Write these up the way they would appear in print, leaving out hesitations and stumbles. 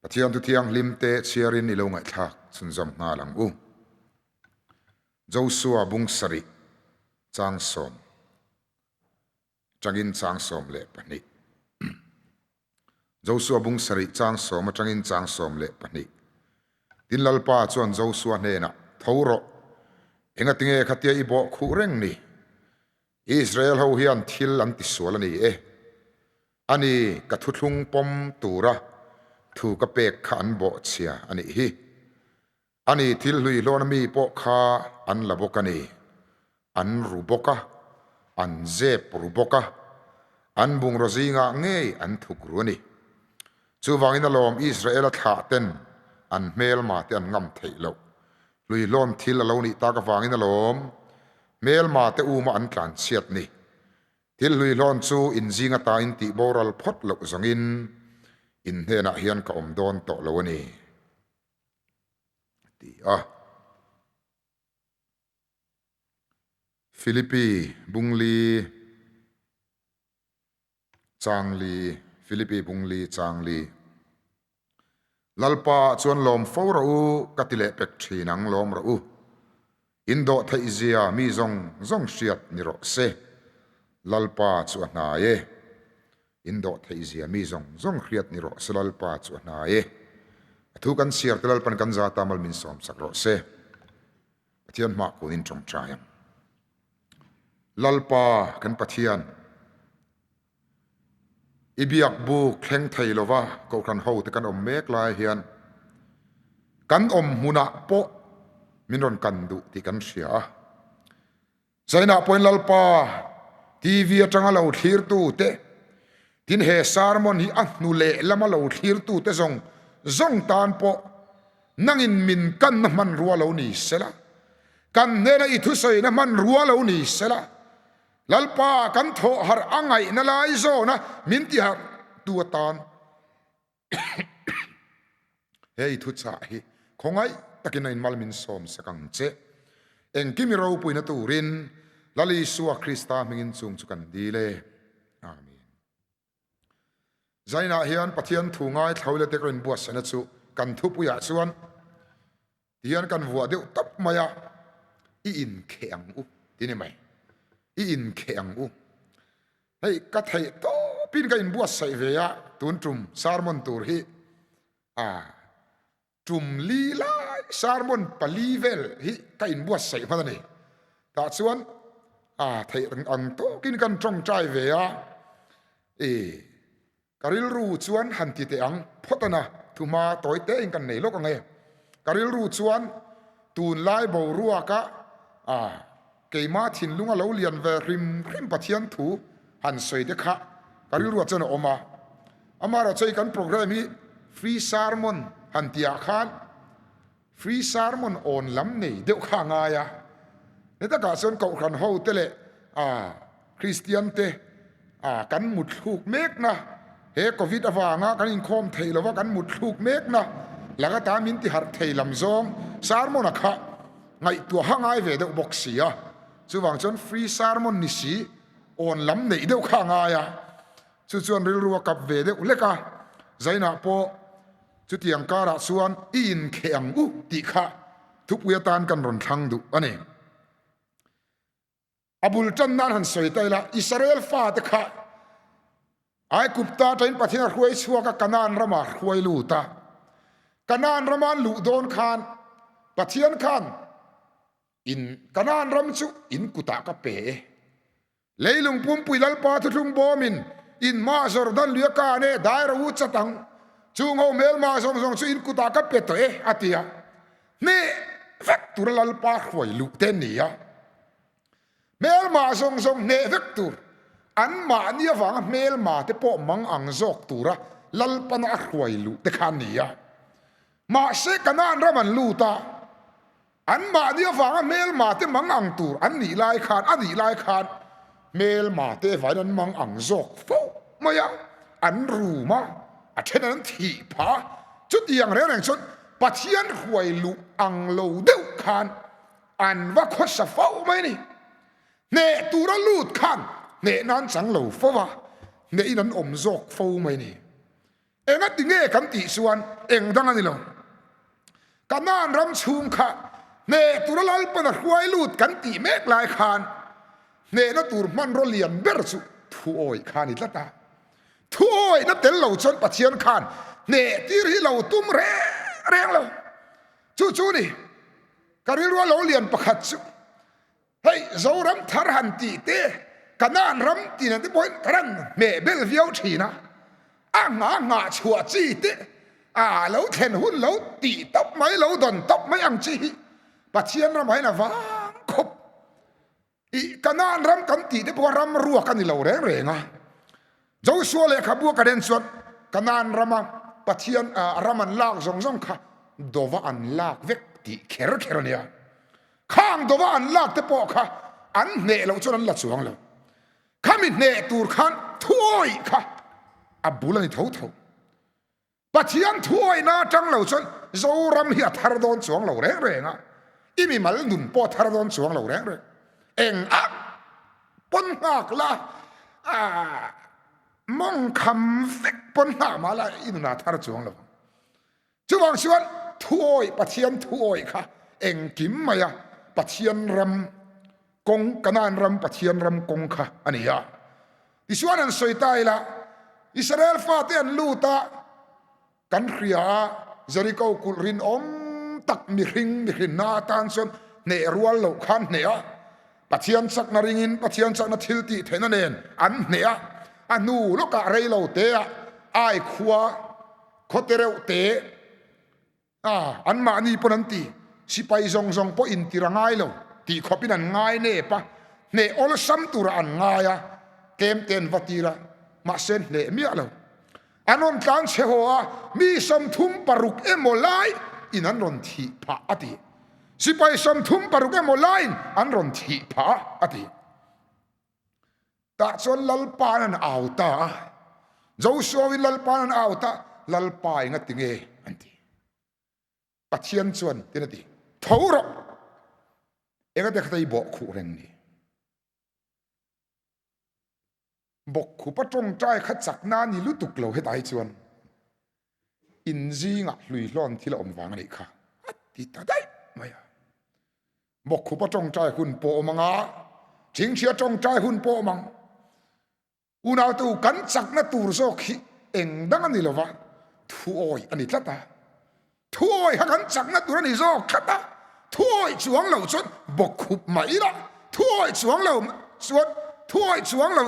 Pathian thu thianghlim te chhiarin i lo ngaihthlak chhunzawm nghal ang u. Josua bung sarih chang sawm atangin chang 12. Josua bung sarih chang sawm atangin chang 12. Tin Lalpa chuan Josua hnenah, Tho rawh, engatinge khatia i bawh khuh reng ni? Israel ho hian thil an tisual a ni e. A ni, ka thuthlung pawm tura thu ka pek kha an bawhchhia a nih hi. A ni, thil hluihlawna mi pawh kha an la bawk a ni. An ru bawk a, an zep ru bawk a, an bungraw zingah ngei an thuk ru a ni. Chuvangin alawm Israela thlah ten an hmelma te an ngam theih loh. Hluihlawn thil a lo nih tak avangin alawm hmelma te uma an tlanchhiat ni. Thil hluihlawn chu in zing ata in tih boral phawt loh zawngin in hnenah hian ka awm dawn tawh lo a ni, a ti a. Philippi Bungli Changli, Philippi Bungli Changli. Lalpa ah chuan lawm fo rawh u, ka ti leh pek thin ang, lawm rawh u. In dawh theih zia mi zawng zawng hriat ni rawh se. Lalpa chu a hnai e. In dawh theih zia mi zawng zawng hriat ni rawh se Lalpa chu a hnai e. A thu kan chhiar te Lalpan kan za ta mal min sawm sak rawh se. Pathian hmah kun in tawngtai ang. Lalpa kan Pathian, i biak buk thleng thei lova Kohhran ho te kan awm mek lai hian kan awm hmunah pawh min rawn kan duh tih kan hria a. Zainah pawhin Lalpa TV atanga lo thlirtu te, tin he sermon hi a hnu leh lama lo thlirtu te zawng zawng tan pawh nangin min kanna hmanrua lo ni sela, kan hnena i thusawina hmanrua lo ni sela, Lalpa kan thawh harh a ngaihna lai zawna min tiharh tu atan Hei thuchah hi khawngaih takin a inmal min sawm sak ang che. Engkim i ropuina turin Lal Isua Krista hmingin chung chu kan dil e. Amen. Zainah hian Pathian thu ngaithlo leh te ka inbuatsaihna chu kan thupuiah chuan tihian kan vuah deuh tawp mai a, i inkheh ang u ti ni mai. I inkheh ang u. Hei ka theih tawpin ka inbuatsaih ve a, tun tum sermon tur hi a tum li lai sermon pali vel hi ka inbuatsaih hman a ni. Tah chuan a theih ang tawkin kan tawngtai ve a, e ka rilru chuan han ti teh ang phawt a na, thuhma tawi tein kan nei lawk ang e. Ka rilru chuan tunlai boruaka a Keimah thinlung a lo lian ve hrim hrim Pathian thu han sawi te kha ka rilruah chuan a awm a. Amaherawhchu hei kan program hi free sermon han tih ah khan free sermon awn lam nei deuh kha a ngai a. Ni takah chuan Kohhran ho te leh Kristian te kan mutthluk mekna he Covid avanga kan inkhawm thei lova kan mutthluk mekna laka min tiharh thei lam zawng sermon a kha Ngaihtuah ha ngai ve deuh bawk si a, chuvang chuan free sermon ni si awn lam neih deuh kha a ngai a, chu chuan rilru a kap ve deuh hlek a, Zainah pawh chutiang karah chuan i inkheh ang u tih kha thupui atan kan rawn thlang duh a ni. A bul tan nan han sawi ta ila, Israel fate kha Aigupta atangin Pathian a hruai chhuak a, Kanaan ramah a hruai lut a. Kanaan rama an luh dawn khan Pathian khan in Kanaan ram chu in kutah ka pe e. Leilung pumpui Lalpa thuthlung bawmin in hmaah Jordan lui a kan e, dai ro u chat ang, chung ho hmelma zawng zawng chu in kutah ka pe tawh e, a ti a. Hneh vek tura Lalpa hruai luh te ni a. Hmelma zawng zawng hneh vek tur, anmahni avanga hmelma te pawh mang ang zawk tura Lalpana a hruai luh te kha a ni a. Mahse Kanaan ram an lut a, anmahni avanga hmelma te mang ang tur an nih lai khan, a nih lai khan hmelma te evain an mang ang zawk fo mai a, an rum a, a then an thih phah a. Chutiang reng reng chuan Pathian hruai luh ang lo deuh khan An va khawsa fo mai ni. Hneh tura lut khan hneh nan chang lo fo va, hnehin an awm zawk fo mai ni. Engati nge kan tih chuan eng dang a ni lo. Kanaan ram chhung kha hneh tura Lalpan a hruai lut kan tih mek lai khan hnehna tur hmanraw lian ber chu thuawih kha a ni tlat a. Thuawihna tel lo chuan Pathian khan hneh tir hi lo tum reng reng lo. Chu chu ni, ka rilrua lo lian pakhat chu Hei Zoram thar han tih te, Kanaan ram tih nen te pawhin kan han hmeh bel viau thin a, a nghah nghah chhuah chi te, a lo thlen hun lo tih tawp mai, lo dawn tawp mai ang chi hi Pathian ramah hian a vang khawp. Ih Kanaan ram kan tih te pawh ram ruak a ni lo reng reng a. Joshua lehkhabu a kan en chuan Kanaan rama Pathian ram an lak zawng zawng kha dova an lak vek tih kher kher a nia. Khang dova an lak te pawh kha an hneh loh chuan an la chuang lo. Khami hneh tur khan thuawih kha a bul a ni tho tho. Pathian thuawihna atang lo chuan Zoram hi a thar dawn chuang lo reng reng a, i mimal nun pawh a thar dawn chuang lo reng reng. Eng a pawn nghak la, a mawng kham vek pawn nghak mah la i nunah a thar chuang lo ang. Chuvang chuan thuawih, Pathian thuawih kha engkim maia Pathian ram kawng, Kanaan ram Pathian ram kawng kha a ni a. Tichuan an sawi ta ila, Israel fate an lut a, kan hria a, Jeriko kulh rinawm tak mihring mihrinna atan chuan hneh rual loh khan hneh a, Pathian chakna ringin Pathian chakna thil tih theihna nen an hneh a, a hnu lawkah rei lo teah Ai khua khawte reuh te A, anmahni pawn an ti, sipai zawng zawng pawh intir a ngai lo tih khawpin an ngai nep a, hneh awlsam turah an ngai a, tlem te an va tir a, mahse hneh miah lo. An rawn tlan chhe haw a, mi 36 emaw lai in an rawn thih phah a ti. Sipai 36 emaw laiin an rawn thih phah a ti. Tah chuan Lalpa'n an au ta a, Joshua-in Lalpa'n an au ta, Lalpa enga ti nge? an ti. Pathian chuan tin a ti, Tho rawh! Enga te kha i bawh khuh reng ni? Bawkkhupa tawngtai kha chakna a ni lutuk lo hetah hi chuan in zingah hluihlawn thil a awm vang a nih kha a ti ta daih mai a. Bawkkhupa tawngtai hun pawh awm ang a, thingthia tawngtai hun pawh awm ang. Unaute u, kan chakna tur zawk hi eng dang a ni lova, thuawi a ni tlat a. Thuawi kha kan chakna tur a ni zawk tlat a, thuawi chuang lo chuan bawkkhup mah ila, thuawi chuang lo chuan thuawi chuang lo,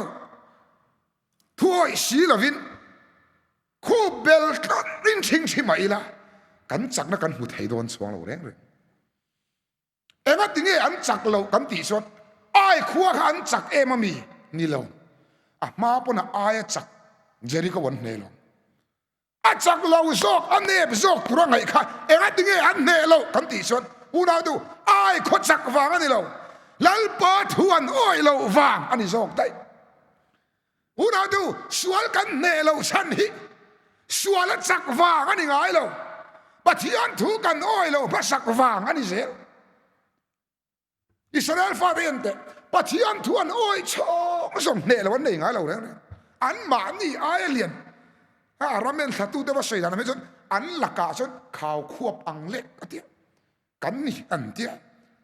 thuawi si lovin khup bel tlat in thingthi mah ila, kan chakna kan hmu thei dawn chuang lo reng reng. Engati nge an chak loh kan tih chuan ai khua kha an chak em a mi? Ni lo. A hma pawn a aia chak Jericho an hneh lo. A chak lo zawk, a nep zawk tur a ngaih kha engati nge an hneh loh kan tih chuan unau tu ai khaw chak vang a ni lo. Lalpa thu an awih loh vang a ni zawk daih. Unau tu sual kan hneh loh chhan hi sual a chak vang a ni ngai lo. Pathian thu kan awih loh hmasak vang a ni zel. Israel fate en teh, Pathian thu an awih chhawng zawng hneh lo an nei ngai lo reng reng. An mahni aia lian a ram en thlatute va sawi dan ang hi chuan an lakah chuan khau khuap ang lek a tia. Kan ni an tia.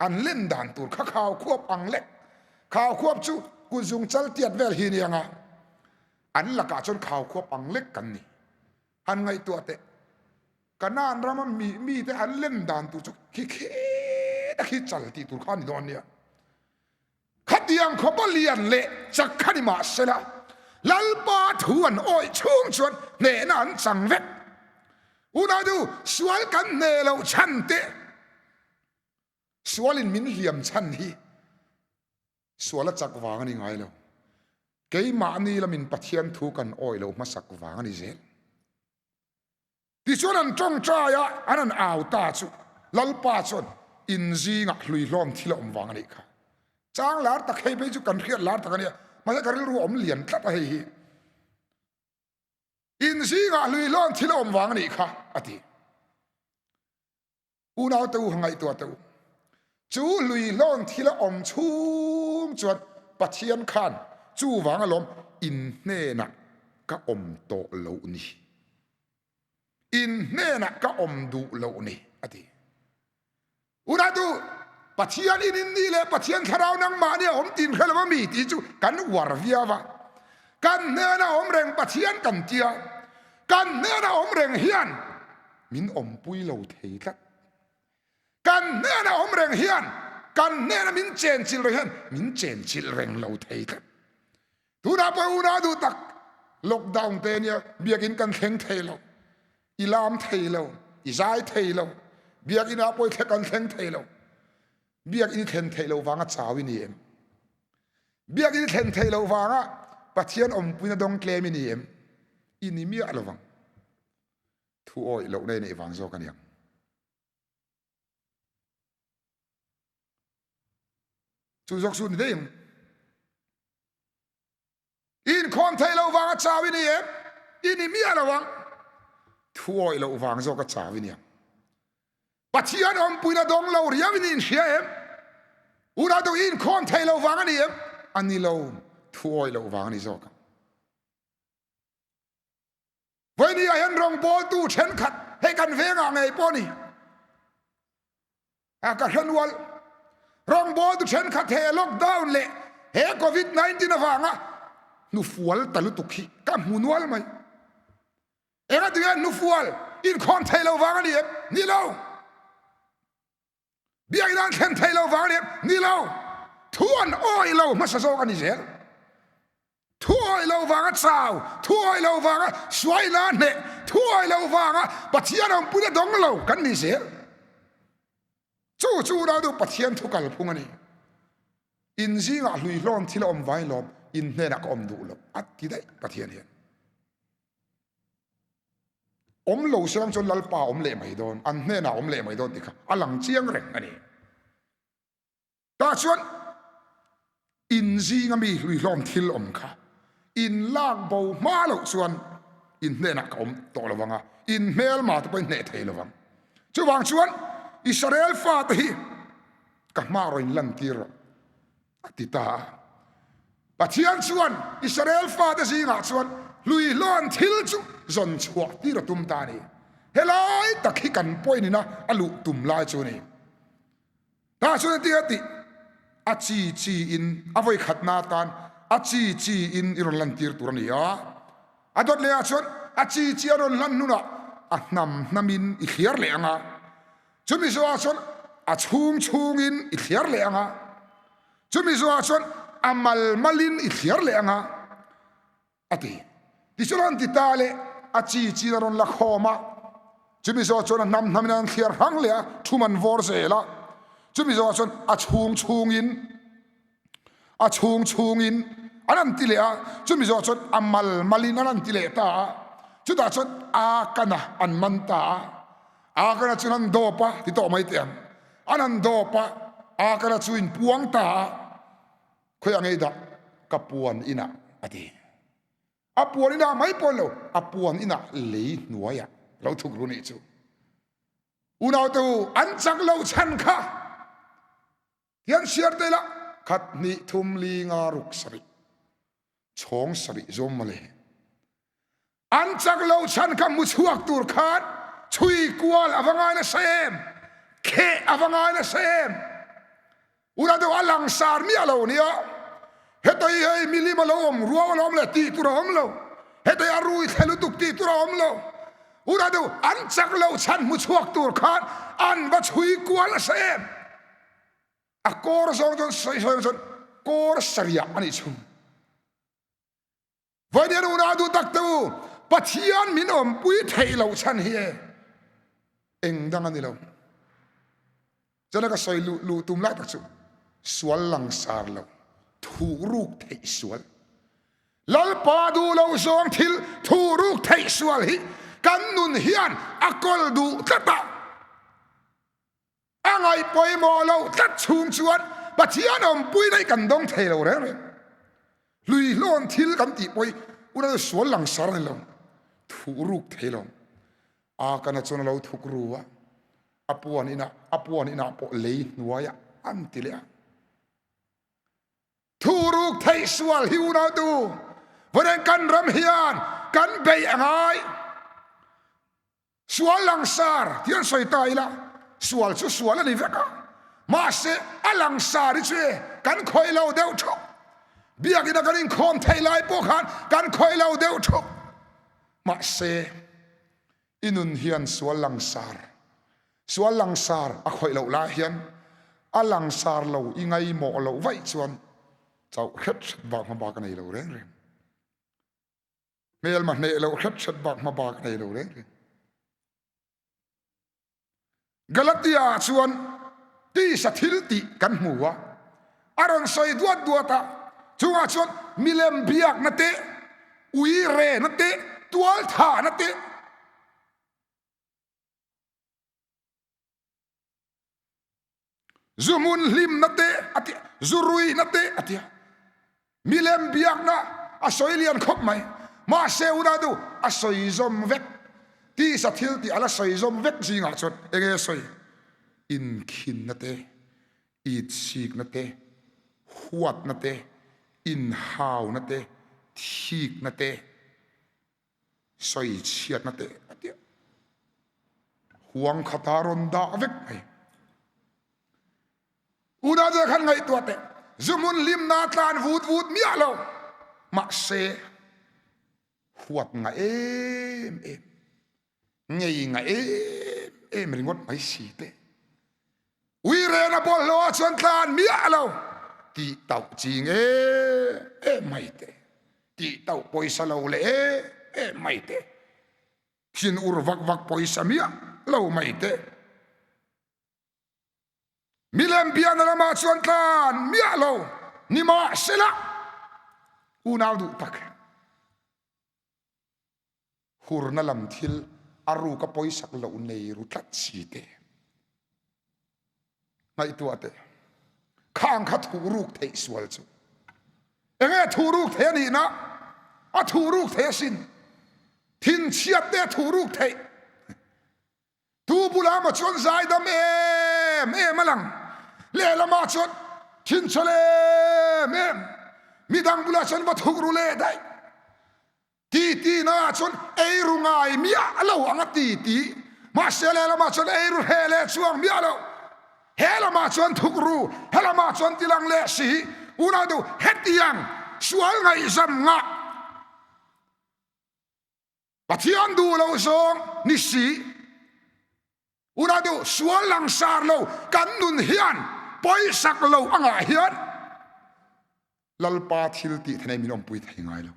An len dan tur kha khau khuap ang lek. Khau khuap chu kutzung chal tiat vel hi nia nga. An lakah chuan khau khuap ang lek kan ni. Han ngaihtuah teh. Kanaan rama mi mite an len dan tur chu khi kheta khi chal tih tur kha a ni dawn nia. Khatiang khawpa lian leh chak kha ni mah sela, Lalpa thu an awih chhung chuan hnehna an chang vek. Unau sual kan hneh loh chhan te, sualin min hliam chhan hi sual a chak vang a ni ngai lo. Keimahni lamin Pathian thu kan awih loh hmasak vang a ni zel. Tichuan an tawngtai a, an han au ta chu Lalpa chuan in zingah hluihlawm thil a awm vang a nih kha. Chang lar tak hei phei chu kan hriat lar tak a nia, mahse ka rilru a awm lian tlat a hei hi. In zingah hluihlawm thil a awm vang a nih kha a ti. Unaute u, ngaihtuah teh u. Chu luihlawn thil a awm chhung chuan Pathian khan chuvang alawm in hnenah ka awm tawh loh ni. In hnenah ka awm duh loh ni, a ti. Unatu, Pathian in in nih leh Pathian thlarau nangmah nia awm tin hre lo a mi tih chu kan uar viau a. Kan hnena awm reng Pathian kan tia, kan hnena awm reng hian min awmpui lo thei tlat. Kan hnena awm reng hian kan hnena min chenchilh reng hian min chenchilh reng lo thei tlat. Tunah pawh unau duh tak lockdown te nia biakin kan thleng thei lo. I lam thei lo, i zai thei lo, biakinn ah pawh i kan thleng thei lo. Biakinn i thlen theih lo vanga chau i ni em? Biakinn i thlen theih lo vanga Pathian awmpuina dawng tlem i ni em? I ni miah lovang. Thu awih lohna i neih vang zawk a niang. Chu zawk chu ni daih ang. Inkhawm theih loh vanga chau i ni em? I ni miah lo ang. Thu awih loh vang zawk a chau i ni ang. Pathian awmpuina dawng lo riau in i inhria em? Unau deuh i inkhawm theih loh vang a ni em? A ni lo, thu awih loh vang a ni zawk ang. Vawinia hian rawngbawltu thenkhat hei kan vengah ngei pawh a ni. A ka hre nual. Rawngbawltu thenkhat he lockdown leh he covid 19 avanga hnufual ta lutuk hi ka hmu nual mai. Enga tinge hnufual inkhawm thei lo vang a ni em? Ni lo. Biakinn an thlen thei lo vang a ni em? Ni lo. Thu an awih lo hmasa zawk a ni zel. Thu awih lo vanga chau, thu awih lo vanga suaina hneh, thu awih lo vanga Pathian awmpuina dawng lo kan ni zel. Chu chu unau chu Pathian thu kalphung a ni. In zingah hluihlawn thil a awm vai lawm, in hnenah ka awm duh lo a ti daih Pathian hian. Awm lo se lang chuan Lalpa awm leh mai dawn, an hnenah awm leh mai dawn tih kha a lang chiang reng a ni. Tah chuan in zinga mi hluihlawm thil awm kha in lak bo hma loh chuan in hnenah ka awm tawh lo vang a, in hmelma te pawh in hneh thei lo vang. Chuvang chuan Israel fate hi ka hma rawn lantir rawh a ti ta a. Pathian chuan Israel fate zingah chuan hluihlawn thil chu zawn chhuah tir a tum ta a ni. Helai tak hi kan pawhin ina a luh tum lai chu a ni. Tah chuan engtin a tih? A chi chi in, a vawi khatna atan a chi chi in i rawn lantir tur a ni a. A dawt lehah chuan a chi chi a rawn lan hnunah a hnam hnamin i thliar leh ang a. Chumi zawhah chuan a chhung chhungin i thliar leh ang a. Chumi zawhah chuan a mal malin i thliar leh ang a. A ti. Tichuan an ti ta le, a chi chin a rawn la khawm a, chumi zawh chuan a hnam hnamin an thliar hrang leh a, thum an vawr zel a, chumi zawh chuan a chhung chhungin a chhung chhungin an an ti leh a, chumi zawh chuan a mal malin an an ti leh ta a, chutah chuan a kana an man ta a, a kana chuan an dawp a, ti tawh mai teh ang, an an dawp a, a kana chu inpuang ta a. Khawiah ngei dah ka puan inah a ti. A puan inah mai pawh lo, a puan inah lei hnuaiah lo thuk ru nih chu. Unaute u, an chak lo chhan kha hian siar te ila khat hnih thum li nga ruk sarih chhawng sarih zawm mawle. An chak lo chhan kha hmu chhuak tur khan chhui kual a va ngai nasa em? Kheh a va ngai nasa em? Una deuh a langsar miah lo nia. Heta hi hei milim a lo awm, ruau a lo awm leh tih tur a awm lo. Heta hi a rui thle lutuk tih tur a awm lo. Una deuh an chak lo chhan hmu chhuak tur khan an va chhui kual nasa em? A kawr zawng chuan sawi sawi chuan kawr sarih a nih chhung. Vawiin unau duh tak te u, Pathian min awmpui theih loh chhan hi e eng dang a ni lo. Chuan ka sawi luh luh tum lai tak chu sual langsar lo, thuhruk theih sual. Lalpa duh lo zawng thil thuhruk theih sual hi kan nun hian a kawl duh tlat a. A ngaih pawimawh loh tlat chhung chuan Pathian awmpui daih kan dawng thei lo reng reng. Hluihlawn thil kan tih pawh hi unau sual langsar a ni lo, thuhruk thei lo. Akana chuan a lo thuk ru a, a puan inah a puan inah pawh lei hnuaiah an ti leh a. Thuhruk theih sual hi unau tu vawiin kan ram hian kan beih a ngai. Sual langsar tih an sawi ta ila, sual chu sual a ni vek a, mahse a langsar hi chu e kan khawih lo deuh thup. Biakina kan inkhawm theih lai pawh khan kan khawih lo deuh thup. Mahse i nun hian sual langsar, sual langsar a khawih loh lai hian a langsar lo i ngaimawh loh vaih chuan chauh hret hret bak hmabak a nei lo reng reng. Hmelma hneh loh hret hret bak hmabak a nei lo reng reng. Galatia ah chuan tisa thil tih kan hmu a, a rawn sawi duat duat a, chungah chuan milem biakna te, uirena te, tualthahna te, Zu hmun hlimna te a ti, zu ruihna te a ti a. Milem biakna a sawi lian khawp mai. Mahse unau nu a sawi zawm vek. Tisa thil tih a la sawi zawm vek zingah chuan enge a sawi? Inkhinna te, itsikna te, huatna te, inhauna te, thikna te. Sawi chhiatna teh a tia. Huang khata rawn dah vek mai. Unau te khan ngaihtuah teh. Zu hmun hlimna tlan vut vut miah lo. Mahse huat nga em em. Ngei nga em em ringawt mai si teh. Uirena bawlhhlawh ah chuan tlan miah lo tih tauh ching em em mai te, tih tauh pawisa lo leh em em mai te, thin ur vak vak pawisa miah lo mai te, milem biakna lamah chuan tlan miah lo nimahsela unau duh tak. Hurna lam thil a ruka pawisak loh nei ru tlat si te. Ngaihtuah teh. Khang kha thuhruk theih sual chu. Enge thuhruk theih a nihna? A thuhruk theih asin. Thinchhiat te a thuhruk theih. Tu bulah maw chuan zaidam em em a lang, lehlamah chuan thinchhel em em, midang bulah chuan va thuk ru leh daih. Titi naah chuan ei ru ngai miah lo ang a ti ti, mahse lehlamah chuan ei ru hreh leh chuang miah lo. He lamah chuan thuk ru, he lamah chuan tilang leh si, unau deuh hetiang sual ngaihzam ngah. Pathian duh lo zawng ni si. Unau deuh sual langsar lo kan nun hian pawisak lo angah hian Lalpa thil tih thenei min awmpui thei ngai lo.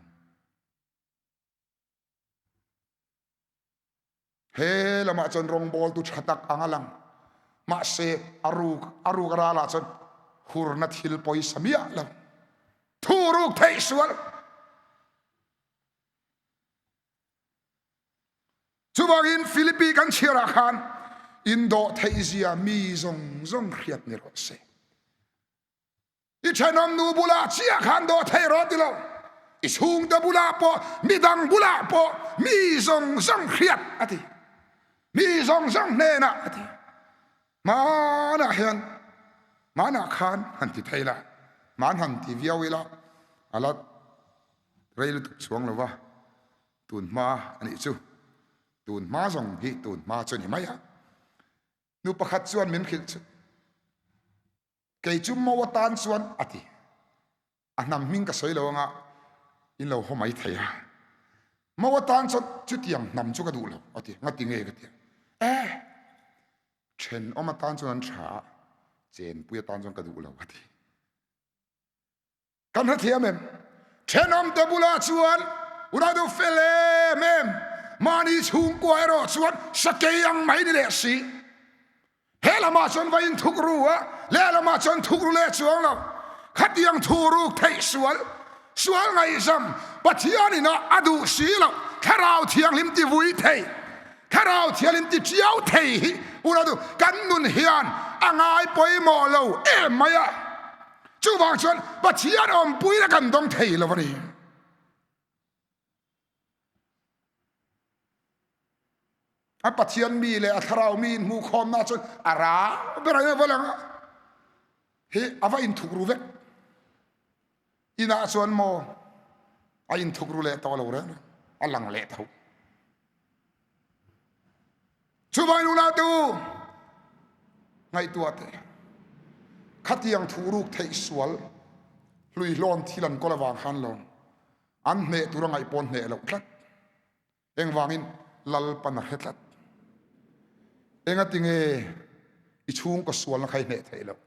He lamah chuan rawngbawltu tha tak ang a lang. Mahse a ruk a ruk a ralah chuan hurna thil pawisa miah lo. Thu ruk theih sual. Chuvangin Philippi kan chhiarah khan indawh theihzia mi zawng zawng hriat ni rawh se. I thenawm nu bulah chiah khan dawh thei rawh ti lo. I chhungte bulah pawh, midang bulah pawh mi zawng zawng hriat a ti. Mi zawng zawng hnenah a ti. Hmanah hian hmanah khan han ti thei la, hman han ti viau ila a la rei lutuk chuang lo va, tun hma a nih chu. Tun hma zawng hi tun hma chu a ni mai a. Nu pakhat chuan min hrilh chu, Kei chu mo atan chuan a ti. A hnam hming ka sawi lo anga in lo haw mai thei a. Mo atan chuan chutiang hnam chu ka duh lo a ti. Ngati nge ka ti a. Eh! Thenawm atan chuan an tha a, chenpui atan chuan ka duh lo a ti. Kan hrethiam em? Thenawmte bulah chuan unau deuh fel em em, mahni chhungkua erawh chuan sakei ang mai ni leh si. He lamah chuan va inthuk ru a, lehlamah chuan thuk ru leh chuang lo. Khatiang thu ruk theih sual, sual ngaihzam, Pathian inah a duh si loh, Thlarau Thianghlim ti vui thei, Thlarau Thianghlim ti chiau thei hi unau deuh kan nun hian a ngai pawimawh lo em mai a. Chuvang chuan Pathian awmpuina kan dawng thei lo a ni. A Pathian mi leh a thlarau mi inhmuh khawmna chuan a rang ber ang a va lang a, hi a va inthuk ru vek. Inah chuan maw a inthuk ru leh tawh lo reng reng, a lang leh tho. Chuvangin unaute u, ngaihtuah teh. Khatiang thuruk theih sual hluihlawn thil an kawl avang khan lo an hneh tur a ngaih pawn hneh loh tlat. Engvangin Lalpan a hre tlat. Engatinge i chhungkaw sualna kha i hneh theih loh?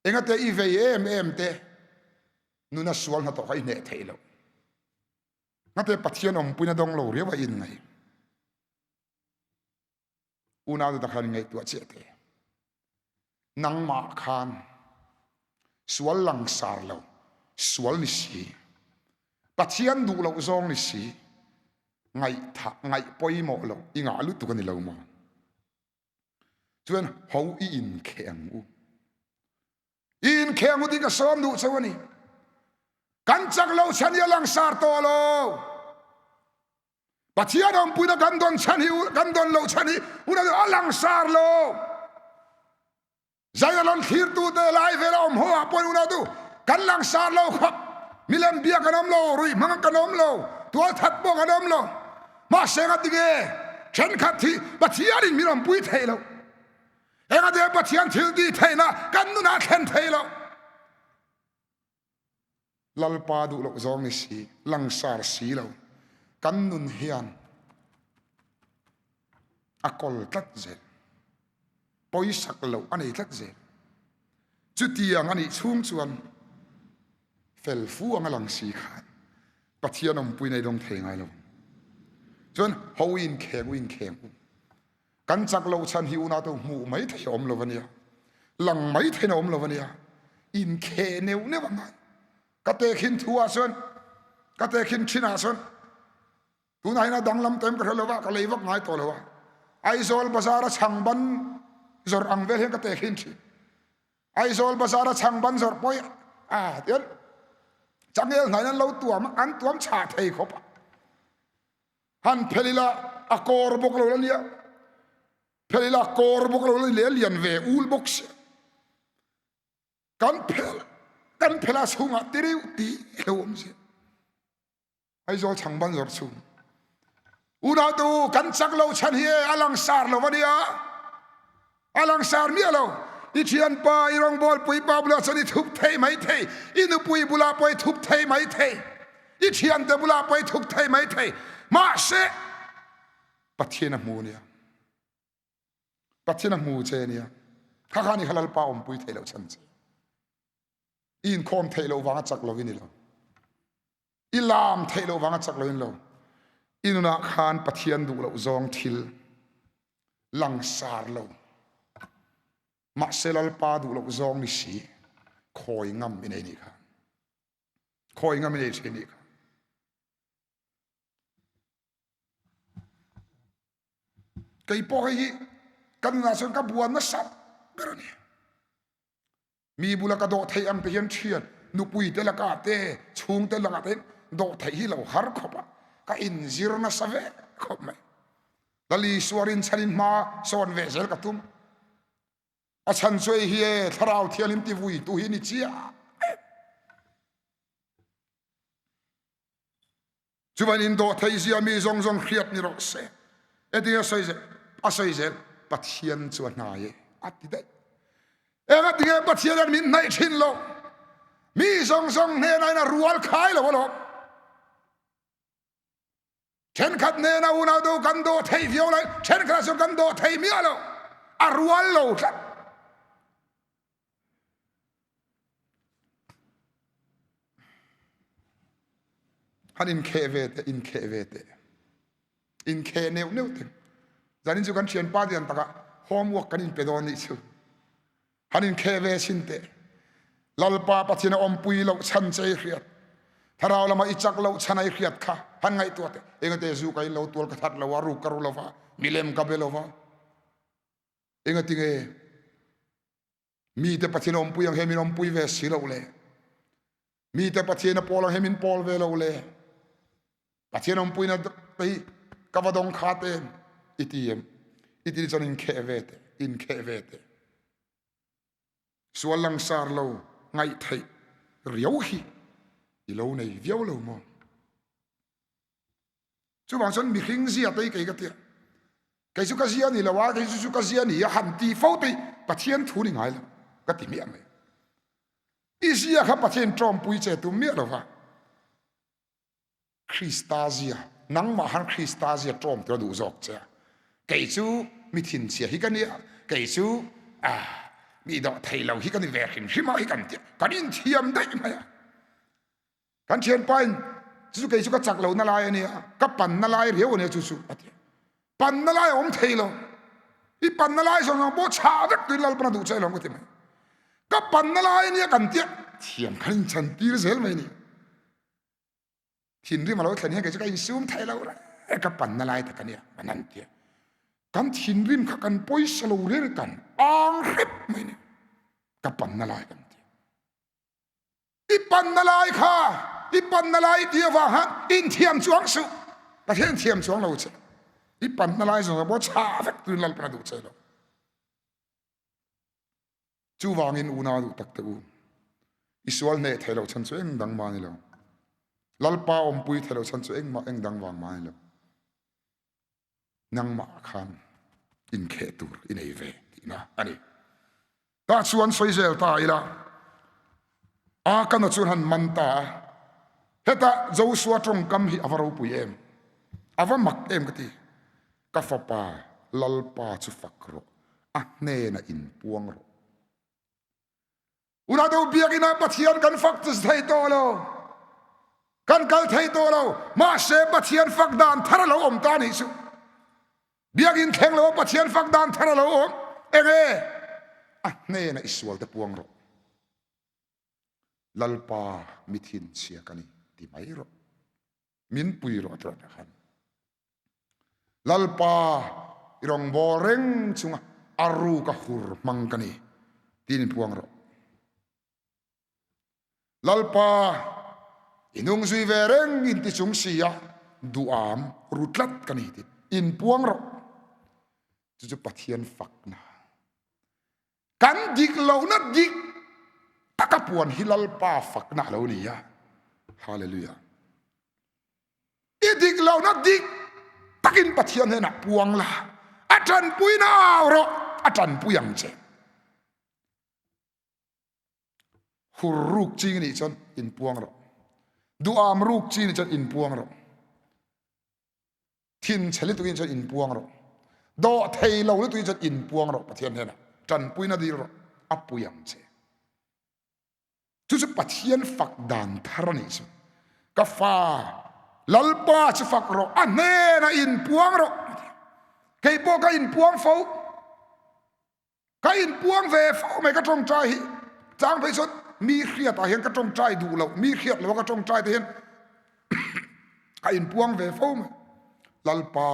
Engate i vei em em te nuna sual hnathawh kha i hneh theih loh. Ngate Pathian awmpuina dawng lo riau a in ngai. Unau te khan ngaihtuah chiah te. Nangmah khan sual langsar lo, sual ni si. Pathian duh loh zawng ni si. Ngaih tha, ngaih pawimawh lo, i ngah lutuk a ni lo maw? Chuan ho i inkheh ang u. I inkheh ang u tih ka sawm duh cheu a ni. Kan chak lo chhan hi a langsar tawh lo. Pathian awmpuina kan don chhan hi kan don lo chhan hi hun a langsar lo. Zaialon thlirtute lai vela awm ho ah pawhin unau tu kan langsar lo khawp. Milem bia kan awm lo, ruih hmang kan awm lo, tualthat pawh kan awm lo. Mahse ngatinge thenkhat hi Pathianin min awmpui thei lo. Engati Pathian thil ti theihna kan nunah thlen thei lo. Lalpa duh loh zawng ni si, langsar si lo. Kan nun hian a kawl tlat zel. Pawisak loh a nei tlat zel. Chutiang a nih chhung chuan fel fu anga lang si khan Pathian awmpui nei dawng thei ngai lo. Chuan ho in kheng u in kheng u. Kan chak lo chhan hi unau te hmuh mai thei a awm lo ania. Lang mai thein a awm lo ania. In khe neuh neuh a ngai. Ka tekhin thu ah chuan ka tekhin thin ah chuan tunah hian a danglam tem ka hre lo va, ka lei vak ngai tawh lo a. Aizawl bazar a chhangban zawrh ang vel hian ka tekhin thin. Aizawl bazar a chhangban zawrh pawh a tian changel hnaiin an lo tuam a, an tuam chhah thei khawp a. Han phel ila a kawr bawk lo la nia. Phel ila a kawr bawk lo la ni leh a lian ve ul bawk sia. Kan phel kan phel a chhungah tireuh ti lo awm sia. Aizawl chhangban zawrh chhung. Unau te u kan chak lo chhan hi e a langsar lo ania. A langsar miah lo. I thianpa, i rawngbawlpui pa bulah chuan i thup thei mai thei. I nupui bulah pawh i thup thei mai thei. I thiante bulah pawh i thup thei mai thei. Mahse, Pathian a hmu ania. Pathian a hmu che ania. Kha kha ni kha Lalpa awmpui thei loh chhan che. I inkhawm theih loh vanga chak lovin i lo. I lam theih loh vanga chak loin lo. I nunah khan Pathian duh loh zawng thil langsar lo. Mahse Lalpa duh loh zawng ni si khawi ngam i nei nih kha. Khawi ngam i nei thin nih kha. Kei pawh hei hi ka nunah chuan ka buan nasa ber a ni. Mi bula ka dawh theih ang te hian thian nupui te lakah te chhungte lakah te dawh theih hi lo har khawp a ka inzir nasa ve khawp mai. Lal Isua rinchhan in hma sawn ve zel ka tum. A chhan chu hei hi e thlarau thianghlim ti vui tu hi ni chiah. Chuvan in dawh theih zia mi zawng zawng hriat ni rawh se. Eting a sawi zel, a sawi zel Pathian chu a hnai e a ti daih. Enga tinge Pathian hian min hnaih thin lo. Mi zawng zawng hnenah in a rual khai lo alawm. Thenkhat hnena unau do kan dawh theih viau lai, thenkhat chu kan dawh thei miah lo. A rual lo tlat. Han inkheh ve teh, inkheh ve teh. Inkheh neuh neuh teh. Zanin chu kan thianpa dian takah homework kan inpe dawn nih chu. Han inkheh ve sin teh. Lalpa Pathian a awmpui loh chhan che i hriat. Thlarau lama i chak loh chhan a i hriat kha han ngaihtuah teh. Engate zu ka in lo tual ka that lo a, ruk ka ru lo va, milem ka be lo va. Engatinge Mite Pathian awmpui ang he min awmpui ve si lo le. Mite Pathian a pawl ang he min pawl ve lo le. Pathian awmpuina te hi ka va dawng kha te i ti em? I ti chuan inkheh ve te, inkheh ve te. Sual langsar lo ngaih theih riau hi i lo nei viau lo maw? Chuvang chuan mihring zia te hi kei ka tia. Kei chu ka zia ni lo a, kei chu chu ka zia ni a han ti fo te Pathian thu ni ngai lo ka ti miah mai. I zia kha Pathian ṭawmpui che tum miah lo va. Krista zia, nangmah han Krista zia ṭawm tura duh zawk che a. Kei chu mi thinchhia hi ka nia, kei chu ah mi dawh thei lo hi ka ni ve hrim hrim a hi kan tia, kan inthiam daih mai a. Kan thianpa in chu chu kei chu ka chak lohna lai a nia, ka panna lai riau a nia chu chu a ti. Panna lai a awm thei lo. I panna lai zawng zawng pawh chhah vek tuin Lalpan a duh che alawm ka ti mai. Ka panna lai a nia kan tia thiam khan inchan tir zel mai a ni. Thinrim a lo thlen hian kei chu ka insum thei lo reng ka panna lai tak a nia an han tia. Kan thinrim kha kan pawisa lo reng kan ang hrep mai a ni. Ka panna lai kan tia. I panna lai kha i panna lai ti avang han inthiam chuang suh. Pathian thiam chuang lo che. I panna lai zawng pawh chhah vek tuin Lalpan a duh che lo. Chuvangin unau duh tak te u, i sual hneh thei lo chhan chu eng dang mah ni lo. Lalpa awmpui thei lo chhan chu engmah eng dang vang mah ni lo. Nangmah khan inkheh tur i nei ve tihna a ni. Tah chuan sawi zel ta ila, Akana chuan han man ta a, hetah Joshua tawngkam hi a va ropui em, a va mak em ka ti, Ka fapa Lalpa chu fak rawh, a hnenah inpuang rawh. Unau biakinn ah Pathian kan fak thei tawh lo. Kan kal thei tawh lo. Mahse Pathian fak dan thar a lo awm ta nih chu. Biakinn thleng lo Pathian fak dan thar a lo awm. Enge? A hnenah i sual te puang rawh. Lalpa mi thinchhia ka ni ti mai rawh. Min pui rawh tirah ta khan. Lalpa i rawngbawl reng chunga a ruka hur hmang ka ni tiin inpuang rawh. Lalpa i nung zui ve reng inti chung si a duham ru tlat ka ni tiin inpuang rawh. Chu chu Pathian fakna. Kan dik lohna dik taka puan hi Lalpa fakna a lo ni a. Hallelujah. I dik lohna dik takin Pathian hnenah puang la, a tanpuina au rawh, a tanpui ang che. Hur ruk ching nih chuan inpuang rawh. Duham ruk chi nih chuan inpuang rawh. Thin chhe lutukin chuan inpuang rawh. Dawh thei lo lutukin chuan inpuang rawh Pathian hnenah. Tanpuina dil rawh, a pui ang che. Chu chu Pathian fak dan thar a nih chu. Ka fa, Lalpa chu fak rawh, a hnenah inpuang rawh. Kei pawh ka inpuang fo. Ka inpuang ve fo mai ka tawngtai hi. Chang phei chuan mi hriatah hian ka tawngtai duh loh, mi hriat loha ka tawngtai te hian ka inpuang ve fo mai. Lalpa,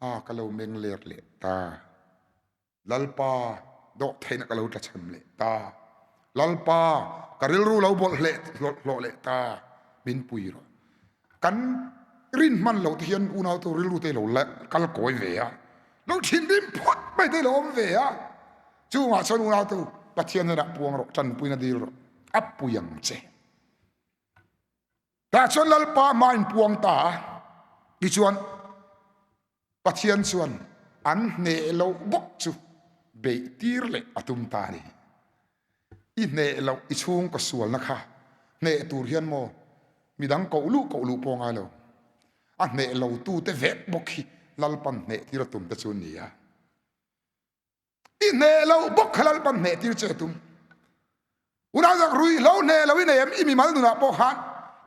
a ka lo meng let leh ta. Lalpa dawhtheihna ka lo tlachham leh ta. Lalpa ka rilru lo bawlh leh hlawh leh ta. Min pui rawh. Kan rin hman loh te hian unau te rilru te lo kal kawi ve a. Lo thinrim phawt mai te lo awm ve a. Chungah chuan unau te Pathian hnenah puang rawh, tanpuina dil rawh. A pui ang che. Tah chuan Lalpa hma inpuang ta a. Tichuan Pathian chuan an hneh loh bawk chu beih tir leh a tum ta a ni. I hneh loh i chhungkaw sualna kha hneh tur hian maw midang koh luh koh luh pawh ngai lo. A hneh lo tute vek bawk hi Lalpan hneh tir a tum te chu a ni a. I hneh lo bawk kha Lalpan hneh tir che tum. Unau zak ruihhlo hneh lo i nei em i mimal nunah pawh khan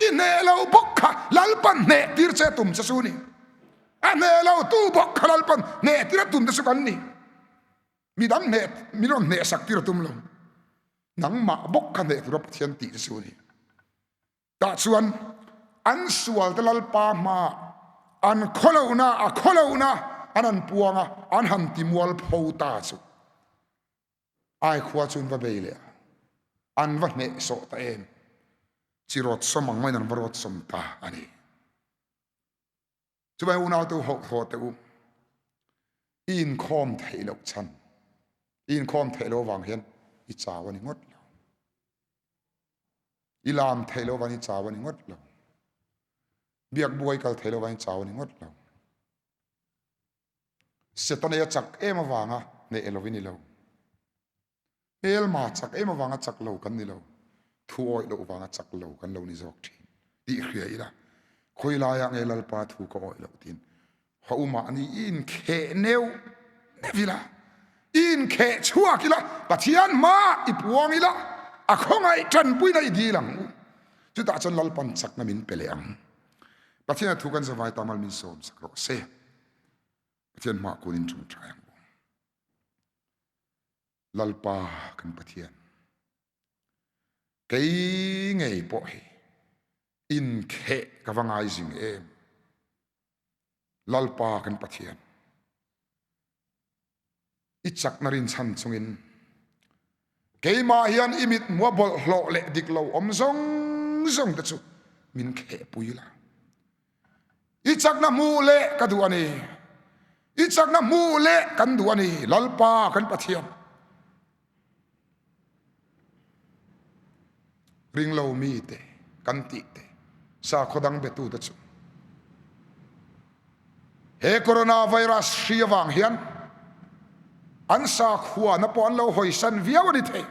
i hneh lo bawk kha Lalpan hneh tir che tum che chu ni. A hneh lo tu bawk kha Lalpan hneh tir a tum te chu kan ni. Midang hneh min rawn hneh sak tir a tum lo. Nangmah bawk kha hneh tura Pathian tih che chu ni. Tah chuan an sualte Lalpa hmaah an khawlohna a khawlohna an han puang a, an han ti mualpho ta chu ai khua chu an va bei leh a, an va hnehsawh ta em? Chi rawt sawm ang maiin an va rawt sawm ta a ni. Chuvai unaute u hauh teh u, i inkhawm theih loh chhan, i inkhawm theih loh avang hian i chau a ni ngawt lo. I lam theih loh avang i chau a ni ngawt lo. Biak buai kal theih loh avang i chau a ni ngawt lo. Setana a chak em avanga hneh lo i ni lo. Hmelma chak em avanga chak lo kan ni lo. Thu awih loh vanga chak lo kan lo ni zawk thin tih hria ila. Khawi laiah nge Lalpa thu ka awih loh tiin ha u mahni i inkheh neuh neuh ila, i inkheh chhuak ila, Pathian hmaah i puang ila, a khawngaih tanpuina i dil ang u. Chutah chuan Lalpan chakna min pe leh ang. Pathian a thu kan zavai tamal min sawm sak rawh se. Pathian hmaah kun in ṭawngṭai ang u. Lalpa kan Pathian, kei ngei pawh hi inkheh ka va ngai zing em. Lalpa kan Pathian, i chakna rinchhan chungin keimah hian i mit hmua bawlhhlawh leh dik lo awm zawng zawng te chu min khehpui la. I chakna hmuh leh ka duh a ni. I chakna hmuh leh kan duh a ni, Lalpa kan Pathian. Ringlo mite kan tih te, sakhaw dang betute chu he coronavirus hri avang hian an sakhuana pawh an lo hawisan viau a ni thei.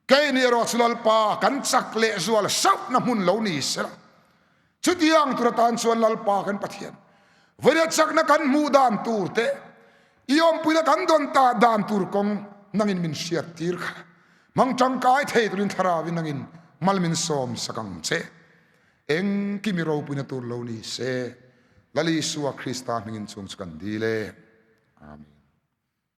Keini erawh chu Lalpa kan chak lehzual sauhna hmun lo ni sela, chutiang tur atan chuan Lalpa kan Pathian vawiin chakna kan hmuh dan tur te, i awmpuina kan dawn ta dan tur kawng nangin min hriat tir kha hmang tangkai thei turin Thlarauin nangin mal min sawm sak ang che. Engkim i ropuina tur lo ni se, Lal Isua Krista hmingin chung chu kan dil e. Amen.